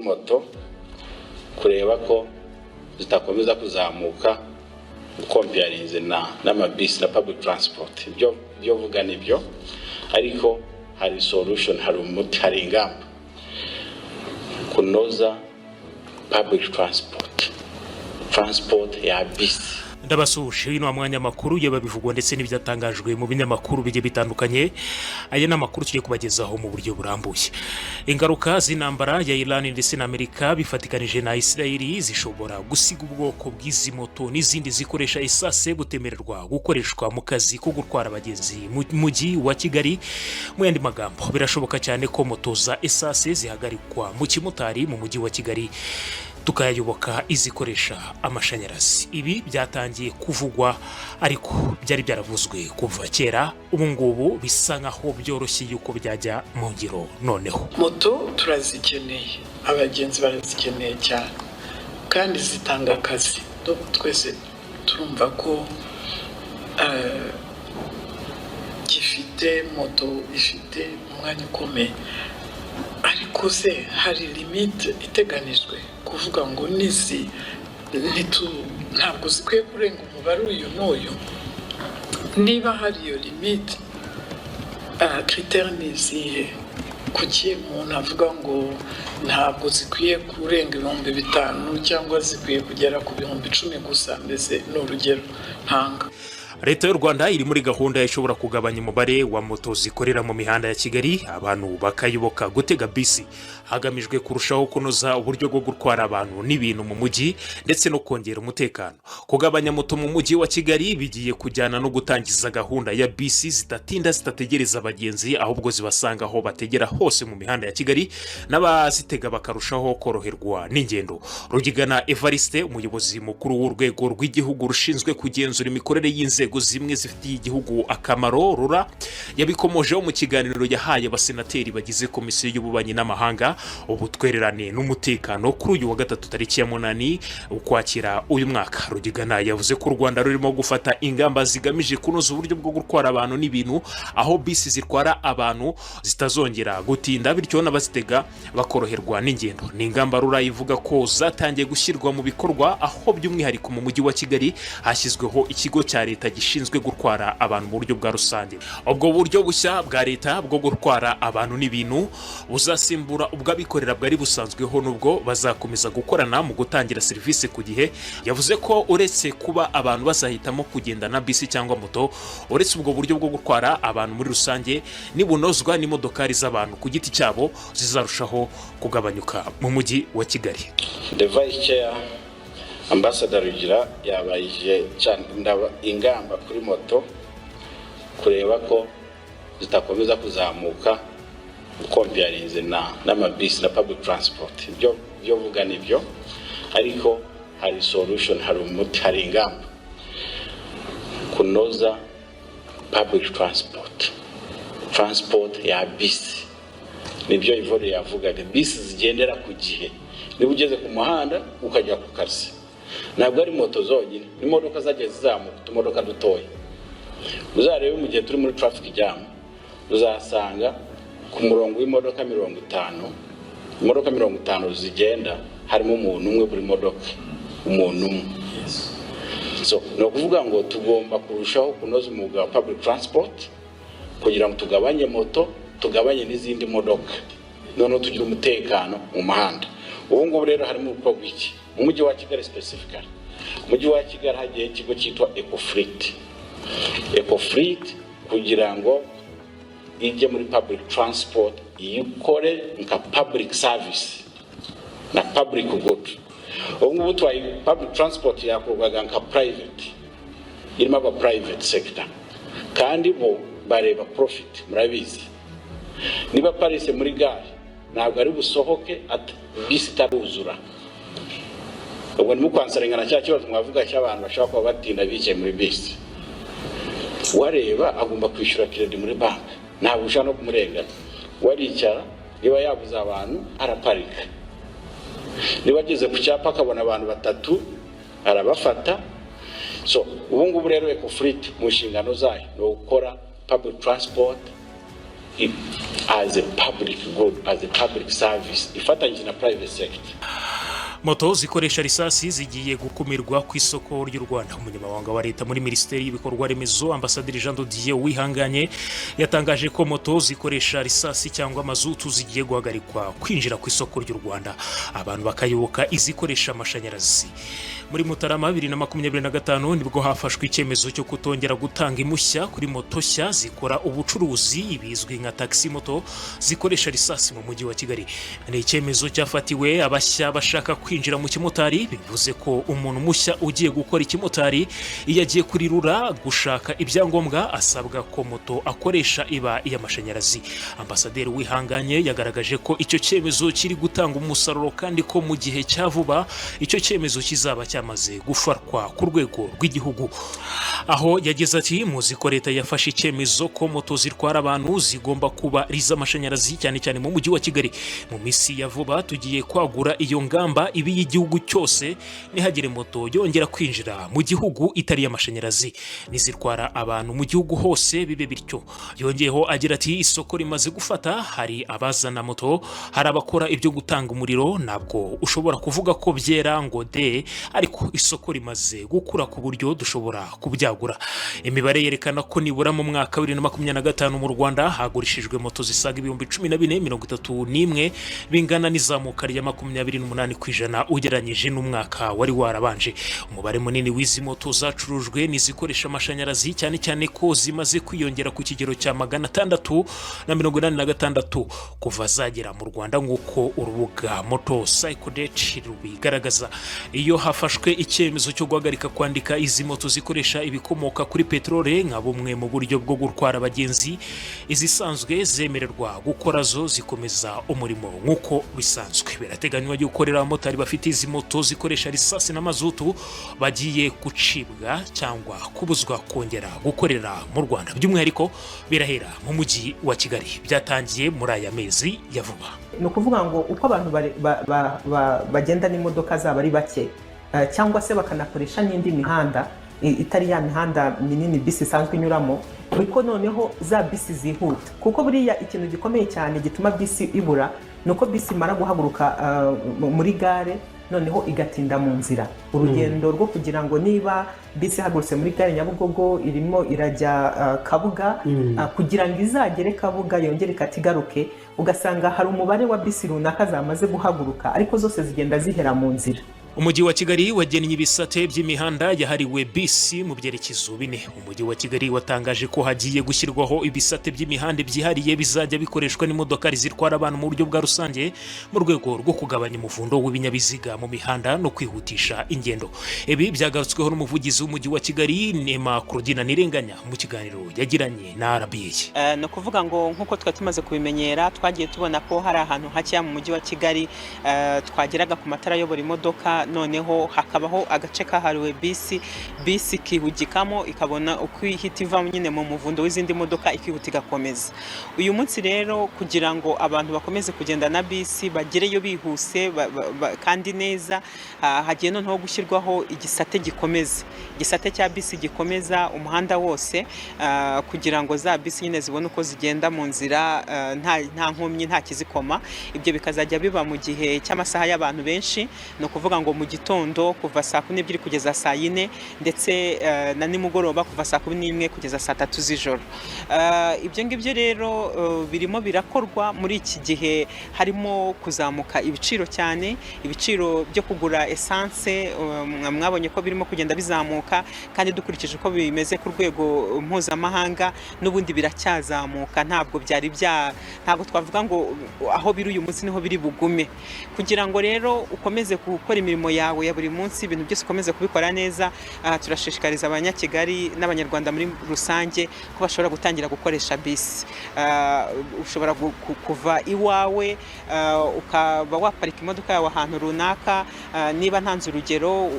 moto, kureba ko zitakomeza kuzamuka ucomparinze na n'amabisi na public transport. Ibyo byo vuga nibyo, ariko hari solution, hari umuti, hari ingamba: kunoza public transport ya bisi. Ndabasuhuje. Uyu ni wa mwanya makuru yaba bivugwa ndetse n'ibyatangajwe mu binyamakuru bigiye bitandukanye. Aya ni amakuru tugiye kubagezaho mu buryo burambuye. Ingaruka z'intambara ya Iran ndetse na Amerika bifatikanije na Israel zishobora gusiga ubwoko bw'izi moto n'izindi zikoresha essence butemererwa gukoreshwa mu kazi ko gutwara abagenzi mu mujyi wa Kigali. Mu yandi magambo, birashoboka cyane ko moto za essence zihagarikwa mu kimotari mu mujyi wa Kigali, tukayayoboka izikoresha amashanyarazi. Ibi byatangiye kuvugwa, ariko byari byaravuzwe kuva kera. Ubu ngubu bisa nkaho byoroshye yuko byajya mu ngiro noneho. Moto turazikeneye, abagenzi barazikeneye cyane, kandi zitanga akazi. Twese turumva ko gifite moto ifite umwanya ukomeye. Ariko se hari limite iteganijwe kuvuga ngo nizi ntabwo zikwiye kurenga umubare uyu n'uyu? Niba hari iyo limite, critères ni izihe? Kuki umuntu avuga ngo ntabwo zikwiye kurenga 5000 cyangwa zikwiye kugera ku 10,000 gusa? Mbese ni urugero ntanga. Leta y'u Rwanda iri muri gahunda ishobora kugabanya umubare wa moto zikorera mu mihanda ya Kigali, abantu bakayoboka gutega bisi, hagamijwe kurushaho kunoza uburyo bwo gutwara abantu n'ibintu mu mujyi ndetse no kongera umutekano. Kugabanya moto mu mujyi wa Kigali bigiye kujyana no gutangiza gahunda ya bisi zidatinda, zidategereza abagenzi, ahubwo zibasanga aho bategera hose mu mihanda ya Kigali, n'abazitega bakarushaho koroherwa n'ingendo. Rugigana Evariste, umuyobozi mukuru w'Urwego rw'Igihugu rushinzwe kugenzura imikorere y'inzego zimwe zifitiye igihugu akamaro, RURA, yabikomojeho mu kiganiro yahaye abasenateri bagize Komisiyo y'Ububanyi n'Amahanga, Ubutwererane n'Umutekano kuri uyu wa gatatu, tariki ya 8 Ukwakira uyu mwaka. Rugigana yavuze ko u Rwanda rurimo gufata ingamba zigamije kunoza uburyo bwo gutwara abantu n'ibintu, aho bisi zitwara abantu zitazongera gutinda, bityo n'abazitega bakoroherwa n'ingendo. Ni ingamba RURA ivuga ko zatangiye gushyirwa mu bikorwa, aho by'umwihariko mu mujyi wa Kigali hashyizweho ikigo cya leta gishinzwe gutwara abantu mu buryo bwa rusange. Ubwo buryo bushya bwa leta bwo gutwara abantu n'ibintu buzasimbura ubw'abikorera bwari busanzweho, nubwo bazakomeza gukorana mu gutangira serivisi ku gihe. Yavuze ko uretse kuba abantu bazahitamo kugenda na bisi cyangwa moto, uretse ubwo buryo bwo gutwara abantu muri rusange nibunozwa, n'imodokari z'abantu ku giti cyabo zizarushaho kugabanyuka mu mujyi wa Kigali. The Vice Chair, Ambassador Rugira, yabayije cyane ingamba kuri moto, kureba ko zitakomeza kuzamuka ucomparinze na n'amabisi na public transport. Ibyo byo vuga nibyo, ariko hari solution, hari umuti, hari ingamba: kunoza public transport ya bisi. Nibyo Ivore yavugaga, bisi zigendera ku gihe. Niba ugeze ku muhanda ukajya ku kazi, ntabwo ari moto zonyine, n'imodoka zagiye zizamuka, utumodoka dutoya. Uzarebe mu gihe turi muri traffic jam, uzasanga ku murongo w'imodoka 50, imodoka 50 zigenda, harimo umuntu umwe buri modoka, umuntu umwe. So ni ukuvuga ngo tugomba kurushaho kunoza umwuga wa public transport kugira ngo tugabanye moto, tugabanye n'izindi modoka, noneho tugire umutekano mu muhanda. Ubu ngubu rero harimo gukorwa iki mu mujyi wa Kigali? Specifically mu mujyi wa Kigali hagiye ikigo cyitwa Ecofleet. Ecofleet kugira ngo ijye muri public transport, iyikore nka public service na public good. Ubu ngubu twaye public transport yakorwaga nka private, irimo aba private sector, kandi bo bareba profit. Murabizi, niba aparitse muri gare, ntabwo ari busohoke bisi itaruzura. Ubwo ndimo kwansweringana cya kibazo mwavuga cy'abantu bashobora kuba batinda bicaye muri bisi. Wareba agomba kwishyura crédit muri banki, ntabwo ushobora no kumurenganya. Waricara, niba yabuze abantu araparika, niba ageze ku cyapa akabona abantu batatu arabafata. So ubu ngubu rero Ecofleet mu nshingano zayo ni ugukora public transport. As a public good, as a public service, ifatanyije na private sector. Moto zikoresha risasi zigiye gukumirwa ku isoko ry'u Rwanda. Umunyamabanga wa Leta muri Minisiteri y'Ibikorwa Remezo, Ambasaderi Jean de Dieu Uwihanganye, yatangaje ko moto zikoresha risasi cyangwa mazutu zigiye guhagarikwa kwinjira ku isoko ry'u Rwanda, abantu bakayoboka izikoresha amashanyarazi. Muri Mutarama 2025 nibwo hafashwe icyemezo cyo kutongera gutanga impushya kuri moto nshya zikora ubucuruzi bizwi nka taxi moto zikoresha risasi mu Mujyi wa Kigali. Ni icyemezo cyafatiwe abashya bashaka kwinjira mu kimotari. Bivuze ko umuntu mushya ugiye gukora ikimotari, iyo agiye kuri RURA gushaka ibyangombwa, asabwa ko moto akoresha iba iy'amashanyarazi. Ambasaderi Wihanganye yagaragaje ko icyo cyemezo kiri gutanga umusaruro, kandi ko mu gihe cya vuba icyo cyemezo kizaba cyamaze gufatwa ku rwego rw'igihugu, aho yagize ati: "Muzi ko Leta yafashe icyemezo ko moto zitwara abantu zigomba kuba ari iz'amashanyarazi, cyane cyane mu Mujyi wa Kigali. Mu minsi ya vuba tugiye kwagura iyo ngamba ibi y'igihugu cyose, ntihagire moto yongera kwinjira mu gihugu itari iy'amashanyarazi, n'izitwara abantu mu gihugu hose bibe bityo." Yongeyeho agira ati: "Isoko rimaze gufata, hari abazana moto, hari abakora ibyo gutanga umuriro. Ntabwo ushobora kuvuga ko byera ngo de, ariko isoko rimaze gukura ku buryo dushobora kubyagura." Imibare yerekana ko nibura mu mwaka wa 2025 mu Rwanda hagurishijwe moto zisaga 14,031, bingana n'izamuka rya 28% ugereranyije n'umwaka wari warabanje. Umubare munini w'izi moto zacurujwe n'izikoresha amashanyarazi, cyane cyane ko zimaze kwiyongera ku kigero cya 686 kuva zagera mu Rwanda, nk'uko urubuga Moto Cycledate rubigaragaza. Iyo hafashwe icyemezo cyo guhagarika kwandika izi moto zikoresha ibikomoka kuri peteroli nka bumwe mu buryo bwo gutwara abagenzi, izisanzwe zemererwa gukora zo zikomeza umurimo nk'uko bisanzwe. Birateganywa gukorera abamotari bafite izi moto zikoresha risasi na mazutu bagiye gucibwa cyangwa kubuzwa kongera gukorera mu Rwanda. By'umwihariko birahera mu Mujyi wa Kigali, byatangiye muri aya mezi ya vuba. Ni ukuvuga ngo uko abantu bagenda n'imodoka zabo ari bake, cyangwa se bakanakoresha n'indi mihanda itari ya mihanda minini bisi isanzwe inyuramo, niko noneho za bisi zihuta. Kuko buriya ikintu gikomeye cyane gituma bisi ibura ni uko bisi imara guhaguruka muri gare, noneho igatinda mu nzira, urugendo rwo kugira ngo niba bisi ihagurutse muri gare Nyabugogo irimo irajya Kabuga, kugira ngo izagere Kabuga yongere ikate igaruke, ugasanga hari umubare wa bisi runaka zamaze guhaguruka, ariko zose zigenda zihera mu nzira. Umujyi wa Kigali wagennye ibisate by'imihanda yahariwe bisi mu byerekezo bine. Umujyi wa Kigali watangaje ko hagiye gushyirwaho ibisate by'imihanda byihariye bizajya bikoreshwa n'imodokari zitwara abantu mu buryo bwa rusange, mu rwego rwo kugabanya umuvundo w'ibinyabiziga mu mihanda no kwihutisha ingendo. Ibi byagarutsweho n'umuvugizi w'Umujyi wa Kigali, Nema Claudine Nirenganya, mu kiganiro yagiranye na RBA. Ni ukuvuga ngo nk'uko twari tumaze kubimenyera, twagiye tubona ko hari ahantu hakeya mu Mujyi wa Kigali twageraga ku matara ayobora imodoka, noneho hakabaho agace kahariwe bisi, bisi ikihugikamo, ikabona uko ihita iva nyine mu muvundo w'izindi modoka, ikihuta igakomeza. Uyu munsi rero, kugira ngo abantu bakomeze kugenda na bisi, bagereyo bihuse kandi neza, hagiye noneho gushyirwaho igisate gikomeza, igisate cya bisi gikomeza umuhanda wose, kugira ngo za bisi nyine zibone uko zigenda mu nzira nta nkomyi, nta kizikoma. Ibyo bikazajya biba mu gihe cy'amasaha y'abantu benshi, ni ukuvuga ngo mu gitondo kuva saa 12 kugeza saa 4, ndetse na nimugoroba kuva saa 11 kugeza saa 3 z'ijoro. Ibyo ngibyo rero birimo birakorwa muri iki gihe harimo kuzamuka ibiciro cyane, ibiciro byo kugura essence mwabonye ko birimo kugenda bizamuka, kandi dukurikije uko bimeze ku rwego mpuzamahanga n'ubundi biracyazamuka. Ntabwo byari bya ntabwo twavuga ngo aho biri uyu munsi niho biri bugume. Kugira ngo rero ukomeze gukora imirimo yawe ya buri munsi, ibintu byose ukomeze kubikora neza, turashishikariza Abanyakigali n'Abanyarwanda muri rusange ko bashobora gutangira gukoresha bisi. Ushobora kuva iwawe, ukaba waparika imodoka yawe ahantu runaka. Niba ntanze urugero,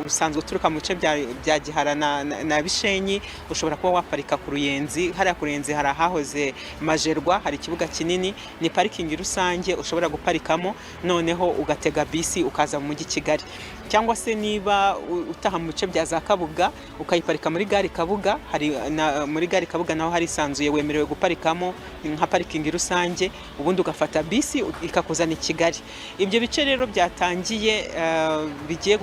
usanzwe uturuka mu bice bya Gihara na Bishenyi, ushobora kuba waparika ku Ruyenzi. Hariya ku Ruyenzi hari ahahoze Magerwa, hari ikibuga kinini, ni parikingi rusange ushobora guparikamo, noneho ugatega bisi ukaza mu mujyi. mujyi Kigali. Cyangwa se niba utaha mu bice bya za Kabuga, ukayiparika muri gare Kabuga. Hari muri gare Kabuga naho harisanzuye, wemerewe guparikamo nka parikingi rusange, ubundi ugafata bisi ikakuzana i Kigali. Ibyo bice rero byatangiye bigiye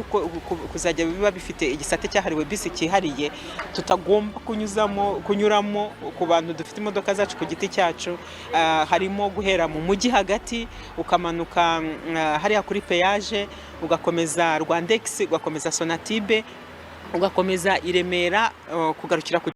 kuzajya biba bifite igisate cyahariwe bisi cyihariye tutagomba kunyuzamo, kunyuramo ku bantu dufite imodoka zacu ku giti cyacu. Harimo guhera mu mujyi hagati, ukamanuka hariya kuri peyaje, ugakomeza Rwandex, ugakomeza Sonatube, ugakomeza i Remera, kugarukira ku